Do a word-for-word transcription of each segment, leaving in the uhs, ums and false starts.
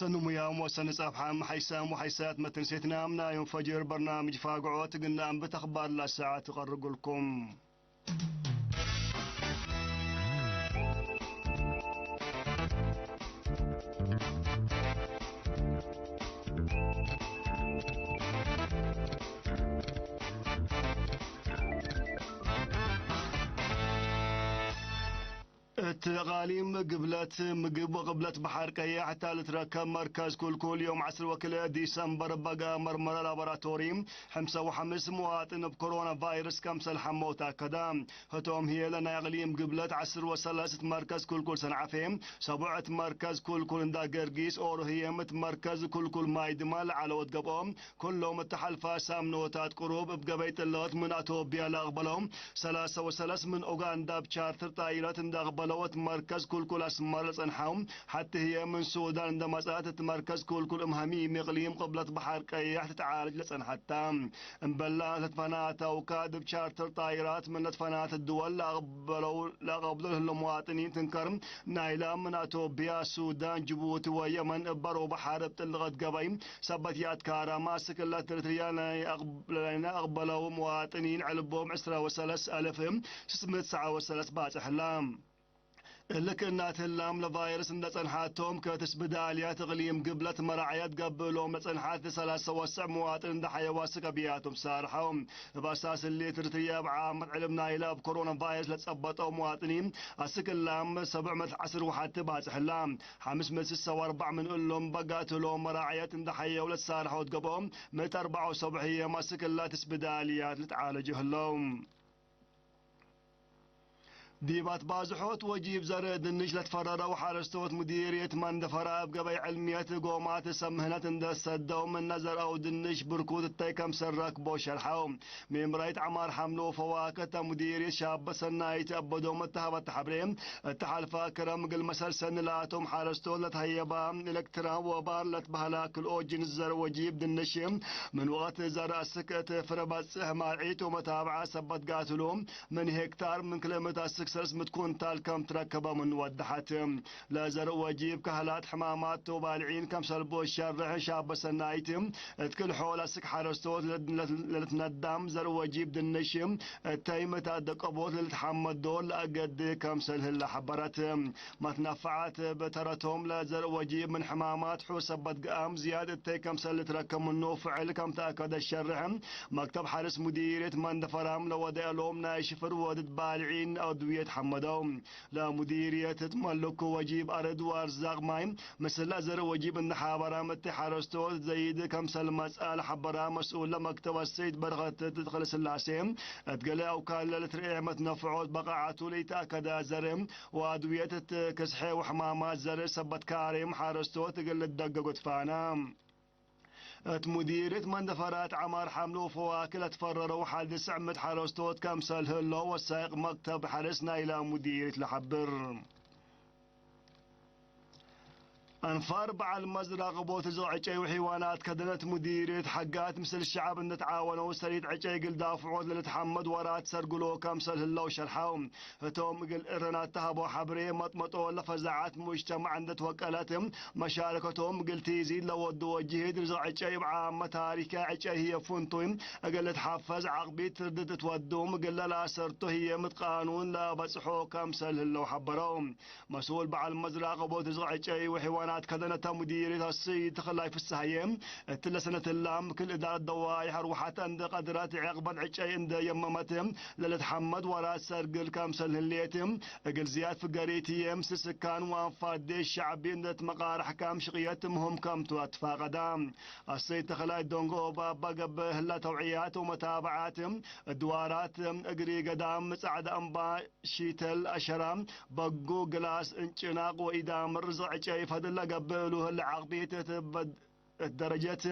ሰኑ ሙያም ወሰኒ ጸብሓም ሓይሳም ወሓይሳት መትንሴትናም ናይ ዮም ፈጅር በርናምጅ ፋግዖት ግናም ብተኽባር ለሰዓት እቀርጉልኩም። እት እቃሊም ግብለት ምግብ ወቅብለት በሐር ቀያሕ እተ ልትረከብ መርከዝ ኩልኩል ዮም ዐስር ወክልኤ ዲሰምበር በገአ መርመረ ላቦራቶሪ፣ ሕምሰ ወሐምስ መዋጥን እብ ኮሮና ቫይረስ ከምሰል ሐመው ተአከደ። ህቶም ህዬ ለናይ እቅሊም ግብለት ዐስር ወሰለስ እት መርከዝ ኩልኩል ሰንዓፌ፣ ሰቡዕ እት መርከዝ ኩልኩል እንዳ ገርጊስ፣ ኦሮ ህዬም እት መርከዝ ኩልኩል ማይ ድማ ለዐለው እት ገብኦ፣ ኩሎም እት ሐልፋ ሳምኖታት ቅሩብ እብ ገበይ ጥለት ምን አቶብያ ለአቅበለው፣ ሰላሳ ወሰለስ ምን ኡጋንዳ እብ ቻርተር ጣይረት እንዳ አቅበለው እት መርከዝ ኩልኩል አስመረ ለጸንሐው፣ ሐቲ ህዬ ምን ሱዳን እንደ መጽአት እት መርከዝ ኩልኩል እም ሀሚም እቅሊም ቅብለት በሐር ቀያሕ ትትዓለጅ ለጸንሐት ተ። እምበላ ለትፈናተ አውካድ እብ ቻርተር ጣይራት ምን ለትፈናተ ድወል ለአቅበለው፣ ለአቅብሎ ለህለው መዋጥኒን ትንከር ናይላ ምን አቶብያ፣ ሱዳን፣ ጅቡቲ ወየመን እብ በሮ በሐር እብ ጥልቀት ገበይ ሰበት ይአትካራመ። አስክ እለ እት ኤሪትርያ ናይ አቅብ-፣ ለናይ አቅበለው መዋጥኒን ዕልቦም ዕስራ ወሰለስ አልፍ ስስ ምእት ሰዓ ወሰለስ ባጽሕ ህላ። እሊ ክእናት ህላም ለቫይረስ እንደ ጸንሓቶም፣ ከትስብዳልያት እቅሊም ግብለት መራዕየት ገብእሎም ለጸንሓት ሰላሳ ወሰዕ መዋጥን እንደ ሐየው አስክ አብያቶም ሳርሐው። እብ አሳስ እሊ፣ እት ኤሪትርያ እብ ዓመት ዕልብ ናይላ እብ ኮሮና ቫይረስ ለጸበጠው መዋጥኒን አስክ እላም ሰብዕ ምእት ዐስር ወሐቲ ባጽሕ ህላ። ሐምስ ምእት ስሳ ወአርበዕ ምን እሎም በጋት ህሎም መራዕየት እንደ ሐየው ለትሳርሐው እት ገብኦ፣ ምእት አርበዕ ወሰብዕ ህዬም አስክ እላ ትስብዳልያት ልትዓለጁ ህለው። ዲብ አትባዝሖት ወጂብ ዘርእ ድንሽ ለትፈረረው ሐረስቶት ሙዲርየት መንደፈራ እብ ገበይ ዕልምየት ጎማት ሰምህነት እንደ ሰደው ምነ ዘርአው ድንሽ ብርኩት እተይ ከምሰል ረክቦ ሸርሐው። ሜምራይት ዐማር ሐምሎ ፈዋክህ ተ ሙዲርየት ሻበ ሰናይት አበዶም እተ ሀበተ ሐብሬ፣ እተ ሐልፋ ክረም እግል መሰል ሰኒ ላቶም ሐረስቶት ለትሀየባ ኤለክትራ ወባር ለትበህላ ክልኦ ጅንስ ዘርእ ወጂብ ድንሽ ምን ወቅት ዘርእ አስክ እት ፍረ በጽሕ ማርዒት ወመታብዓ ሰበት ጋትሎ ምን ሄክታር ምን ክልኤ ምእት አስክ ሰለስ ምእት ኩንታል ከም ትረከበ ምን ወደሐት። ለዘርእ ወጂብ ከህላት ሕማማት ቶባልዒን ከምሰል ቦት ሸርሕ ሻበ ሰናይት እት ክል ሖል አስክ ሐረስቶት ለልትነዳም ዘርእ ወጂብ ድንሽ እተይ መታደቀቦት ለልትሐመድ ዶል ለአገድ ከምሰል ህለ ሐበረት። መትነፈዓት እብ ተረቶም ለዘርእ ወጂብ ምን ሕማማት ሑር ሰበት ገአም ዝያድ እተይ ከምሰል ልትረከብ ምኑ ፍዕል ከም ተአከደ ሸርሕ መክተብ ሐርስ ሙዲርየት መንደፈራም ለወደአሎም ናይ ሽፍር ወድድ ባልዒን አድውየት ሐመደው። ለሙዲርየት እት መልኩ ወጂብ አርድ ወአርዛቅ ማይ ምስል ለዘርእ ወጂብ እንደ ሐበራም እት ሐረስቶት ዘይድ ከምሰል መጽአ ለሐበራ መስኡል ለመክተብ አሰይድ በረኸት ተክለስላሴ፣ እት ገሌ አውካድ ለልትርኤ መትነፍዖት በቃዓቱ ለኢተአከደ ዘርእ ወአድውየት እት ክስሐ ወሕማማት ዘርእ ሰበት ካሬም ሐረስቶት እግል ልትደገጎ ትፋነ። እት ሙዲርየት መንደፈራት ዐማር ሐምሎ ፈዋክህ ለትፈረረው ሐድ ስዕምት ሐረስቶት ከምሰል ህለው ወሳይቅ መክተብ ሐርስ ናይላ ሙዲርየት ለሐብር። አንፋር በዐል መዝር አቅቦት ርዝቅ ዕጨይ ወሕይዋናት ከደነት ሙዲርየት ሐጋት ምስል ሸዐብ እንደ ተዓወነው ሰሪት ዕጨይ እግል ዳፍዖት ለልትሐመድ ወራት ሰርግሎ ከምሰል ህለው ሸርሐው። ህቶም እግል እረናት ተሀቦ ሐብሬ መጥመጦ ለፈዛዐት ሙጅተማዕ እንደ ትወቀለት መሻረከቶም እግል ቲዚድ ለወዱ ወጅህድ ርዝቅ ዕጨይ እብ ዓመ ታሪከ ዕጨይ ህዬ ፍንቱይ እግል ልትሐፈዝ ዓቅቢት ትርድት እትወዱም እግል ለላሰርቶ ህዬ ምትቃኑን ለአበጽሖ ከምሰል ህለው ሐበረው። መስኡል በዐል መዝር አቅቦት ርዝቅ ዕጨይ ወሕይዋናት ከደነተ ሙዲርየት አሰይድ ተኽላይ ፍስሐዬ፣ እትለ ሰነት ህላም ክል እዳረት ደዋይሕ አርወሐተ እንደ ቀድረት፣ ዕቅበት ዕጨይ እንደ የመመት፣ ለልትሐመድ ወራት ሰርግል ከምሰል ህሌት፣ እግል ዝያድ ፍገሪት ህዬ፣ ምስል ስካን ወአንፋት ዴሽ ሸዕቢ እንደ ትመቃረሕ ከም ሽቅየት ምህም ከምቱ አትፋቀዳ። አሰይድ ተኽላይ ዶንጎ እብ አባ ገብእ ህላ ተውዕያት ወመታብዓት፣ እድዋራት፣ እግሪ ገዳም፣ ጻዕዳ እምባ፣ ሺተል፣ አሸራ፣ በጉ፣ ግላስ፣ እንጭናቅ ወኢዳምር ርዝቅ ዕጨይ ፈድል ለገብእ እሉ ህለ ዓቅቢት እት በድ-፣ እት ደረጀት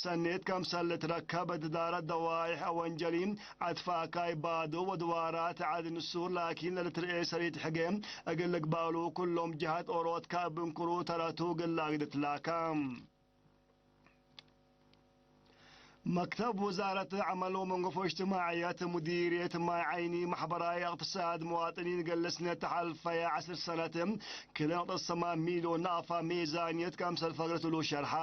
ሰኔት ከምሰል ልትረከብ እት እዳረት ደዋይሕ አወንጀሊ፣ አትፋካይ ባዶ ወድዋራት ዐድ ንሱር ላኪን ለልትርኤ ሰሪት ሕጌ እግል ልግባሉ ኩሎም ጀሃት ኦሮት ከእብ እንክሩ ተረቱ ግላግ ድትላከ። መክተብ ውዛረት ዐመል ወመንገፎ እጅትማዕየት ሙዲርየት ማይ ዐይኒ፣ መሕበራይ እቅትሳድ መዋጥኒን እግል ስነት ተሐልፈየ ዐስር ሰነት፣ ክለ ነጥብ ሰማን ሚልዮን ናፋ ሜዛንየት ከምሰል ፈግረት እሉ ሸርሐ።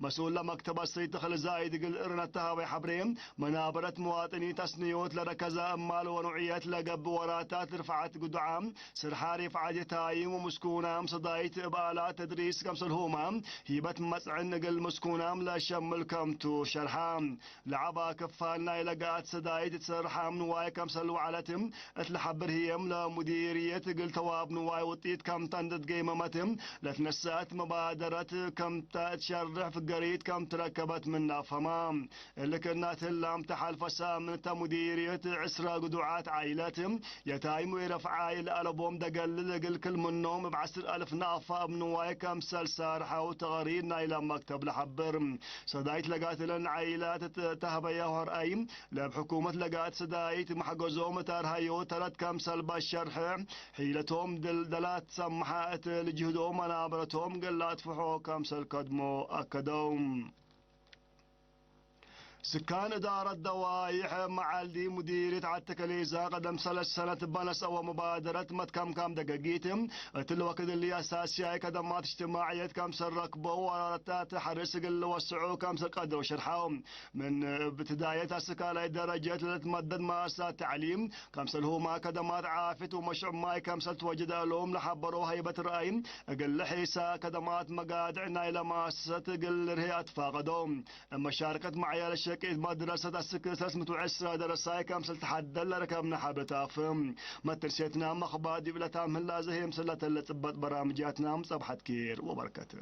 መስኡል ለመክተብ አሰይድ ተኽለ ዛይድ እግል እርነ ተሃወይ ሐብሬ፣ መናበረት መዋጥኒን ተስንዮት ለረከዘ እማል ወኑዕየት ለገብእ ወራታት ርፍዓት ግዱዓ፣ ስርሓ ሪፍዓት የታይም ወምስኩናም ሰዳይት እብ አላት ተድሪስ ከምሰልሁማ፣ ሂበት መጽዕን እግል ምስኩናም ለሸምል ከምቱ ሸርሐ። ለዐባ ክፋል ናይ ለገአት ሰዳይት እት ሰርሓም ንዋይ ከምሰል ወዐለት እት ለሐብር ህዬም፣ ለሙዲርየት እግል ተዋብ ንዋይ ውጢት ከምተ እንዴ ትገይመመት ለትነሰአት መባደረት ከምተ እት ሸርሕ ፍገሪት ከም ትረከበት ምን አፍሀማ። እሊ ክእናት ህላም ተሐልፈ ሳምንት ተ ሙዲርየት ዕስረ ግዱዓት ዐይለት የታይም ወኢረፍዓይ ለአለቦም ደገልል እግል ክል ምኖም እብ ዐስር አልፍ ናፋ እብ ንዋይ ከምሰል ሳርሐው ተቅሪር ናይለ መክተብ ለሐብር። ሰዳይት ለጋትለን ዐይላት እት ተህበየ ሆርአይ፣ ለእብ ሕኩመት ለጋት ሰዳይት መሕገዞም እት አርሀዮ ተረት ከምሰል በሸርሐ፣ ሒለቶም ደልደላት ሰምሐ እት ልጅህዶም መናበረቶም እግል ለአትፍሖ ከምሰል ከድሞ አከደው። ስካን እዳረት ደዋይሕ መዓልዲ ሙዲርየት ዐድ ተከሌዛ ቀደም ሰለስ ሰነት በነስአወ መባደረት መትከምካም ደገጊት፣ እትሊ ወክድ እሊ አሳስያይ ከደማት እጅትማዕየት ከምሰል ረክበው ወራረታት ሐርስ እግል ልወስዑ ከምሰል ቀድረው ሸርሐው። ምን እብትዳየት አስካላይ ደረጀት ለልትመደድ መአሰሳት ተዕሊም፣ ከምሰልሁማ ከደማት ዓፍየት ወመሽዑብ ማይ ከምሰል ትወጀደ እሎም ለሐበረው ሀይበት ረአይ፣ እግል ልሒሳ ከደማት መጋድዕ ናይለ መአሰሰት እግል ልርሄ አትፋቀደው። እብ መሻርከት መዕያለ ሸቂት መድረሰት አስክ ሰለስ ምእት ወዕስረ ደረሳይ ከምሰል ተሐደል ለረከብነ ሐብሬ ታፍም። መትርሴትናም አክባር ዲብ ለታም ህላ ዘሄም ስለተለ ጽበጥ በራምጃትናም ጸብሐት ኬር ወበረከት።